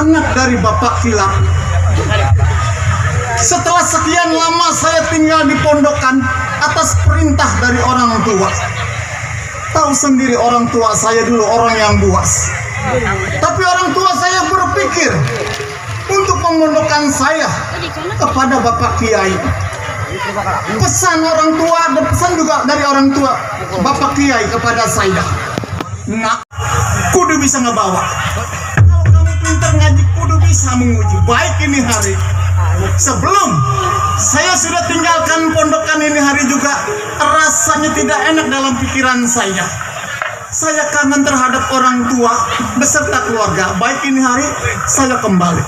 anak dari Bapak Kilat. Setelah sekian lama saya tinggal di pondokan atas perintah dari orang tua. Tahu sendiri orang tua saya dulu orang yang buas. Tapi orang tua saya berpikir untuk memondokkan saya kepada Bapak Kiai. Pesan orang tua dan pesan juga dari orang tua Bapak Kiai kepada saya. Nak, kudu bisa ngebawa. Kalau kamu pintar ngaji, kudu bisa menguji. Baik ini hari. Sebelum saya sudah tinggalkan pondokan ini hari juga, rasanya tidak enak dalam pikiran saya. Saya kangen terhadap orang tua beserta keluarga. Baik ini hari, saya kembali.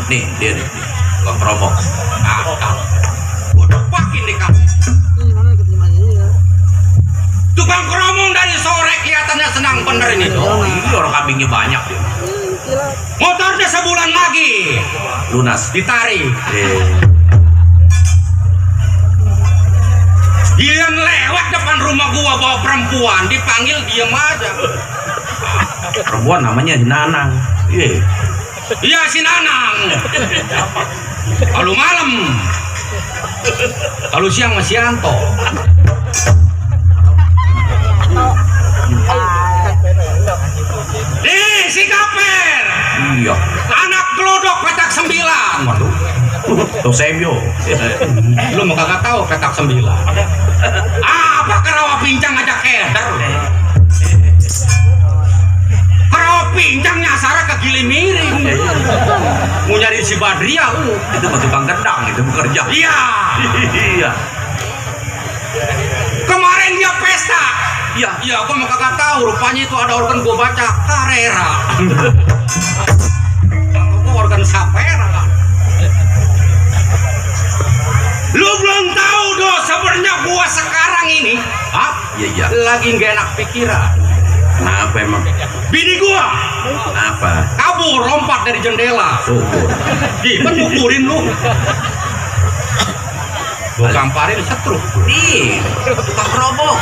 Nih, dia nih, tukang kerobok. Udah pakin nih kamu. Tukang keromong dari sore kelihatannya senang bener ini. Oh, ini orang kambingnya banyak dia. Motornya sebulan lagi lunas, ditarik. Dia lewat depan rumah gua bawa perempuan, dipanggil diem aja. Perempuan namanya Nanang. Iya si Nanang. Kalau malam, kalau siang masih Anto. Nih si Kaper. Iya. Anak kelodok petak 9. Waduh. Tuh Semyo. Lu mau kagak tahu petak 9. Apa kerawa pincang ngajak keder. Pincang nyasar ke gili miring. Mau nyari si Badria lu. Itu mah tukang gendang itu bekerja. Iya. Iya. Kemarin dia pesta. Iya. Iya, gua mau kagak tahu. Rupanya itu ada organ gua baca Carrera. Gua organ Sapera. Lu belum tahu doh sebenarnya gua sekarang ini. Hah? Iya iya. Lagi nggak enak pikiran. Kenapa emang? Bini gua apa? Kabur lompat dari jendela. Syukur. Gimana ngukurin lu? Gua gamparin setruk. Ih, tukang kerobok.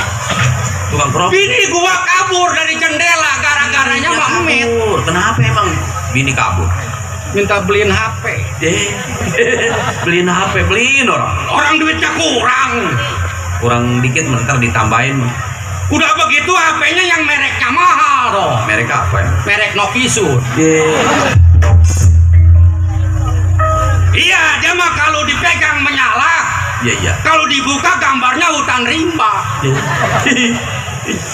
Tukang kerobok. Bini gua kabur dari jendela gara-garanya Mahmud. Kenapa emang bini kabur? Minta beliin HP. Beliin HP, beliin orang. Orang duitnya kurang. Kurang dikit ntar ditambahin. Udah begitu HP-nya yang mereknya mahal dong. Merek apa ya? Merek Nokisun. Iya, dia mah kalau dipegang menyala. Iya, iya. Kalau dibuka gambarnya hutan rimba.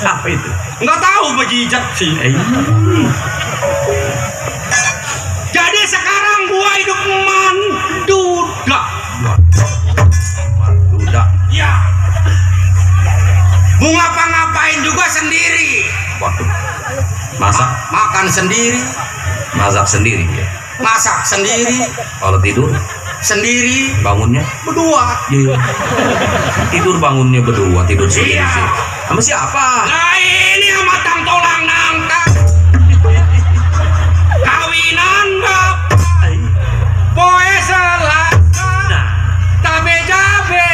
Apa itu? Nggak tahu, bejijat sih. Jadi sekarang gua hidup manduda. Manduda. Ya. Mau ngapa-ngapain juga sendiri. Waduh. Masak? Makan sendiri. Masak sendiri ya. Masak sendiri. Kalau tidur? Sendiri. Bangunnya? Berdua. Iya. Tidur bangunnya berdua, tidur sendiri. Iya. Sama siapa? Nah ini sama tang tolang nangka. Kawinan bapak. Poe Selasa. Tabe-jabe.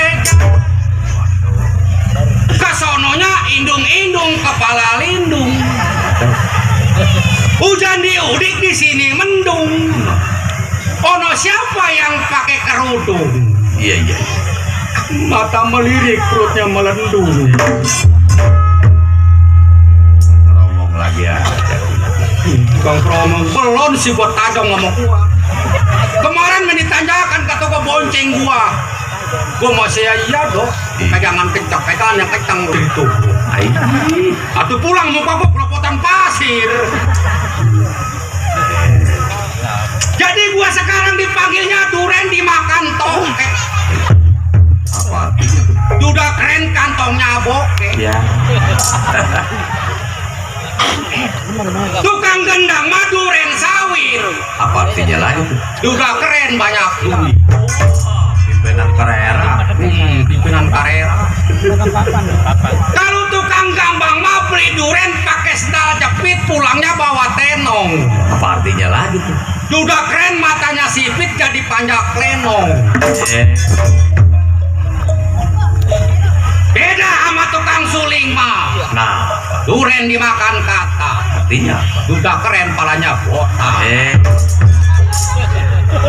Kesononya indung-indung kepala lindung. Hujan diudik di sini mendung. Ono siapa yang pakai kerudung? Iya iya. Mata melirik, perutnya melendung. Ngomong lagi aja. Tukang promong belum sih buat tajong ngomong gua. Kemarin ditanyakan kata gua bonceng gua. Gua masih iya dong. Pegangan kencang, pegangan yang kencang begitu. Atuh pulang muka gua pelopotan pasir. dipanggilnya duren dimakan tongke. Apa artinya? Udah keren kantongnya bokeh. Ya. Tukang gendang mah duren sawir. Apa artinya lagi tuh? Udah keren banyak duit. Pimpinan karera. Pimpinan karera. Kalau tukang gambang mah beli duren pakai sendal jepit pulangnya bawa tenong. Apa artinya lagi tuh? Udah keren matanya sipit jadi panjang lenong. Beda sama tukang suling mah. Nah, Duren dimakan kata. artinya Udah keren palanya botak.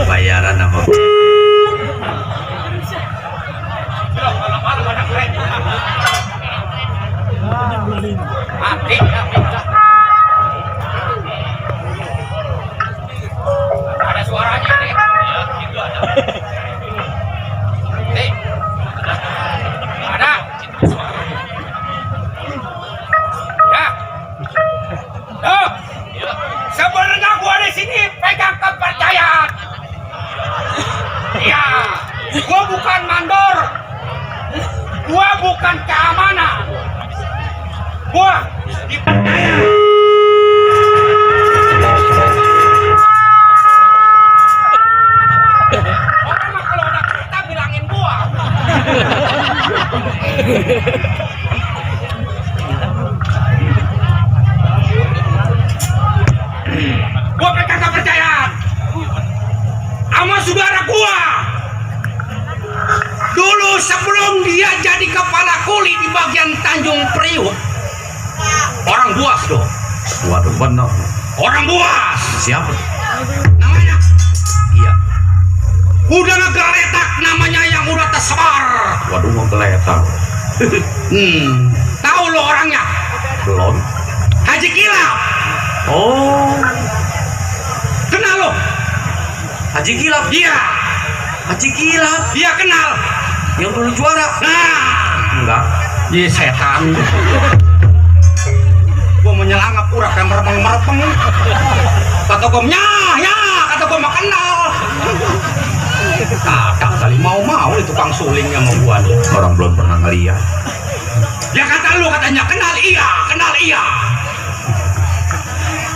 bayaran sama Mati. Ada suaranya nih. Gitu ada. Nih. Ada. Ya. Tuh. Sebenarnya gua di sini pegang kepercayaan. Ya. Gua bukan mandor. Gua bukan keamanan. Gua dipercaya. Orang mah kalau udah kita bilangin gua. Gua pegang kepercayaan sama saudara gua. Dulu sebelum dia jadi kepala kuli di bagian Tanjung Priuk, orang Buas tuh. waduh bener. Orang Buas. Siapa? Namanya. Iya. Udah ngegeletak namanya yang udah tersebar. Waduh mau geletak. Tahu lo orangnya? Belum. Haji Kilap. Oh, Kenal lo? Haji Kilap. Iya. Haji Kilap Dia kenal. yang dulu juara. Nah. Enggak. Iya setan. Gua menyelangap urak dan merepeng-merepeng. Kata gua ya, kata gua mah kenal. Kadang kali mau itu tukang suling sama gua nih. Orang belum pernah ngeliat. Ya kata lu katanya kenal iya.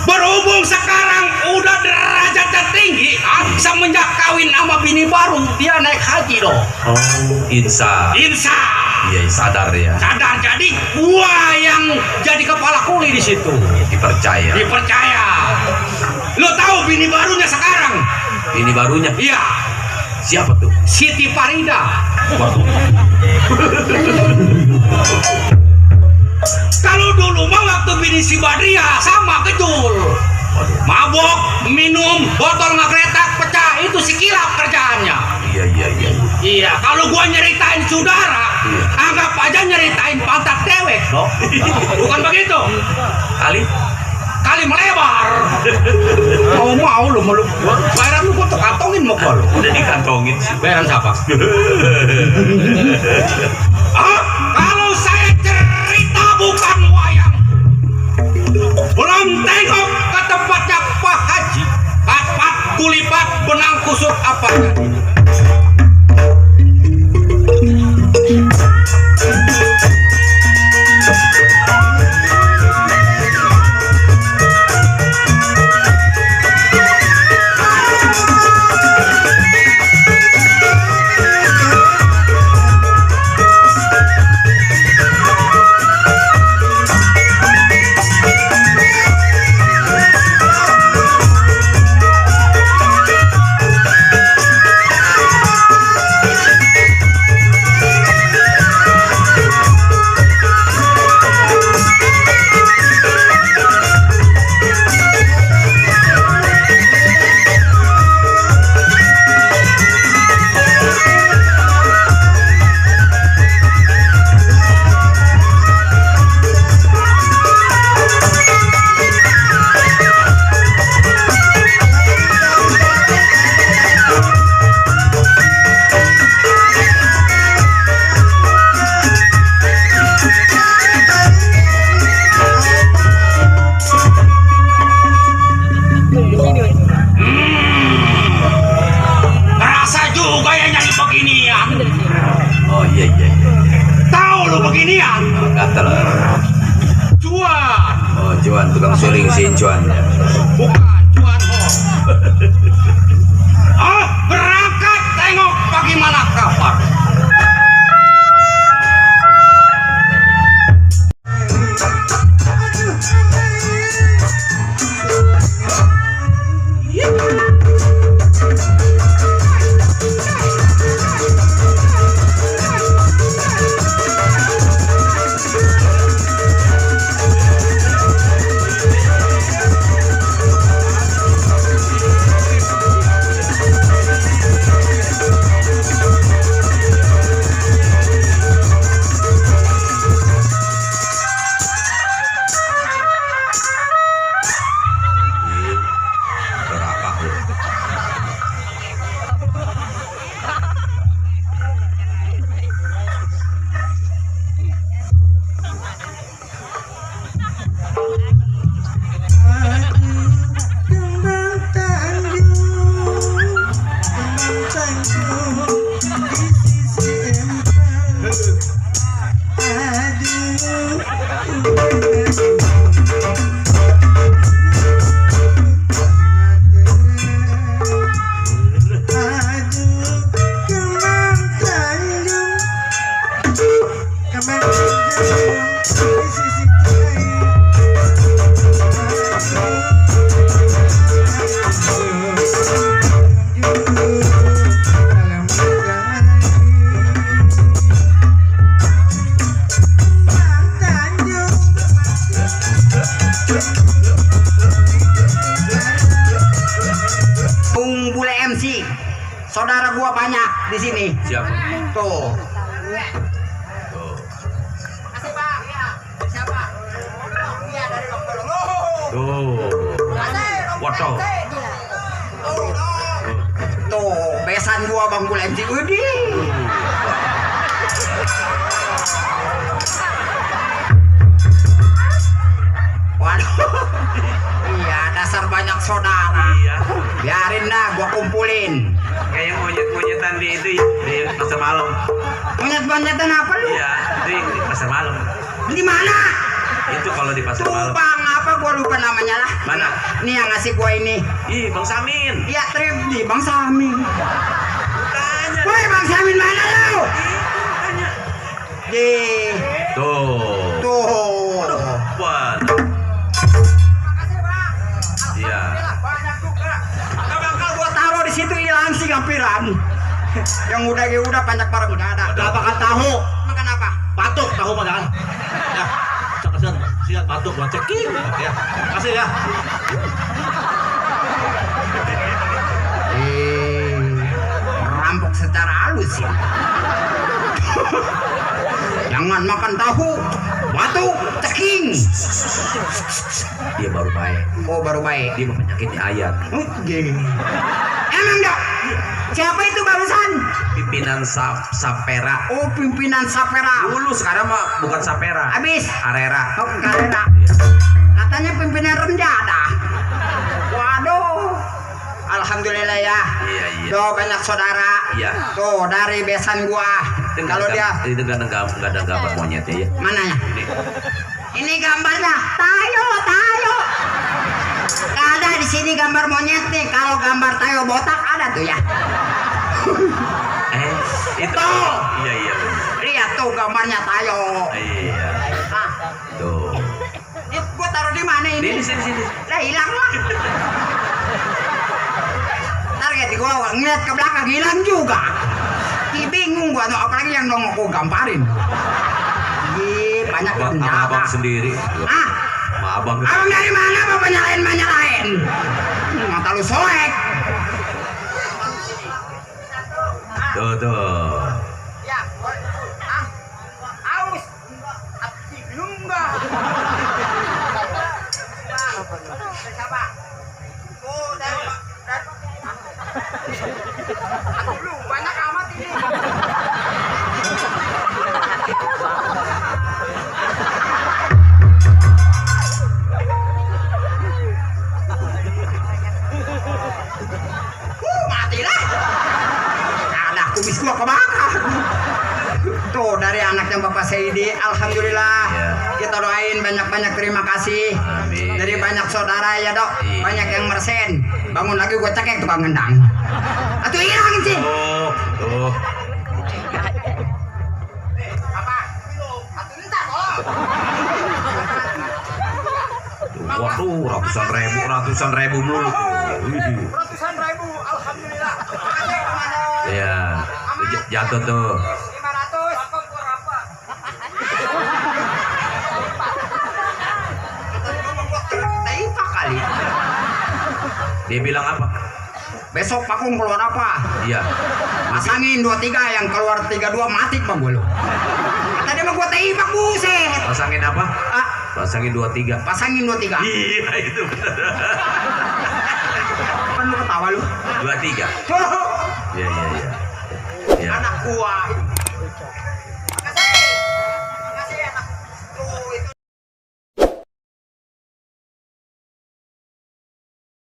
Berhubung sekarang udah derajatnya tinggi, semenjak kawin sama bini baru dia naik haji loh. Oh, insya. Iya sadar ya. Sadar, jadi gua yang jadi kepala kuli di situ. Dipercaya. Lo tahu bini barunya sekarang? Ini barunya. Iya, Siapa tuh? Siti Farida. Waduh. Kalau dulu mah waktu bini si Badria sama Kejul. Waduh. Mabok, minum, botol ngegeletak, pecah, itu si Kilap kerjaannya. Iya. Iya, kalau gua nyeritain saudara, anggap aja nyeritain pantat dewek, dong. Bukan begitu? Kali melebar. Mau lu meluk gua. Bayaran lu gua tuh kantongin mau gua lu. Udah dikantongin sih. Bayaran siapa? Kalau saya cerita bukan wayang. Belum tengok ke tempatnya Pak Haji. Kapat kulipat benang kusut apa jadi. saudara gua banyak di sini. Siapa? Tuh. Tuh. Kasih Pak. Ya. Siapa? Iya dari Bang Bolong. Tuh. Waduh. Tuh, besan gua Bang Bulenci. Widih. Waduh. Iya, dasar banyak saudara. Iya. Biarin dah gua kumpulin. Kayak monyet-monyetan di itu ya, di pasar malam. Monyet-monyetan apa lu? Iya, di pasar malam. Di mana? Itu kalau di pasar Tuh malam. Bang, apa gua lupa namanya lah. Mana? Nih yang ngasih gua ini. Ih, Bang Samin. Iya, trip di Bang Samin. Tanya. Woi, Bang Samin mana lu? Tanya. Di Tuh. tuh. Buat. Iya. Gak bakal gua taruh di situ hilang sih gampiran. Yang udah banyak barang udah ada. Gak bakal tahu. Makan apa? Batuk tahu mah jangan. Ya. Kasihan, siap batuk buat ceking. Ya. Kasih ya. Rampok secara halus ya. Jangan makan tahu, batuk, ceking. Dia baru baik. Oh baru baik. Dia mau penyakitnya ayat. Emang enggak? Siapa itu barusan? Pimpinan Sapera. Oh pimpinan Sapera. Dulu sekarang mah bukan Sapera. Habis. Arera. Oh karena katanya pimpinan Renjada. Waduh. Alhamdulillah ya. Iya, iya. Tuh banyak saudara. Iya. Tuh dari besan gua. Itu Kalau dia itu nggak ada gambar monyetnya ya. mananya? Ini. Ini gambarnya. Tayo. Nggak ada di sini gambar monyet nih. Kalau gambar tayo botak ada tuh ya. Itu. Tuh. Iya iya. Lihat tuh gambarnya tayo. Iya. Nah, Tuh. ini gua taruh di mana ini? Ini sini. Lah hilang lah. Target gua ngeliat ke belakang hilang juga. Bingung gua tuh apalagi yang dong aku gamparin. Ih, banyak yang Sama abang nyata. sendiri. Ah, Sama abang. abang dari mana bapak nyalain? Mata lu soek. Tuh. Ya, aus. Belum enggak? Siapa? Oh, dari aku lu banyak amat ini. Matilah. Ada kumis gua kebakar. Tuh dari anaknya Bapak Saidi, alhamdulillah. Ya. Kita doain banyak-banyak terima kasih. Amin. Dari banyak saudara ya dok, Iya. banyak yang mersen. Bangun lagi gue cekek tukang gendang. Atau hilang sih. Tuh. Apa? Atau entar tolong. Waduh, ratusan ribu mulu. Widih. Ratusan ribu, alhamdulillah. Makasih Komandan. Iya. Jatuh tuh. 500. Taipa kali. Dia bilang apa? Besok Pakung keluar apa? Iya. Pasangin 23 yang keluar 32 mati Pak gue lu. Tadi mah gua taipak buset. Pasangin apa? Ah, Pasangin 23. pasangin 23. Iya, itu benar. Kan lu ketawa lu. 23. Tuh, Iya. Ya. anak gua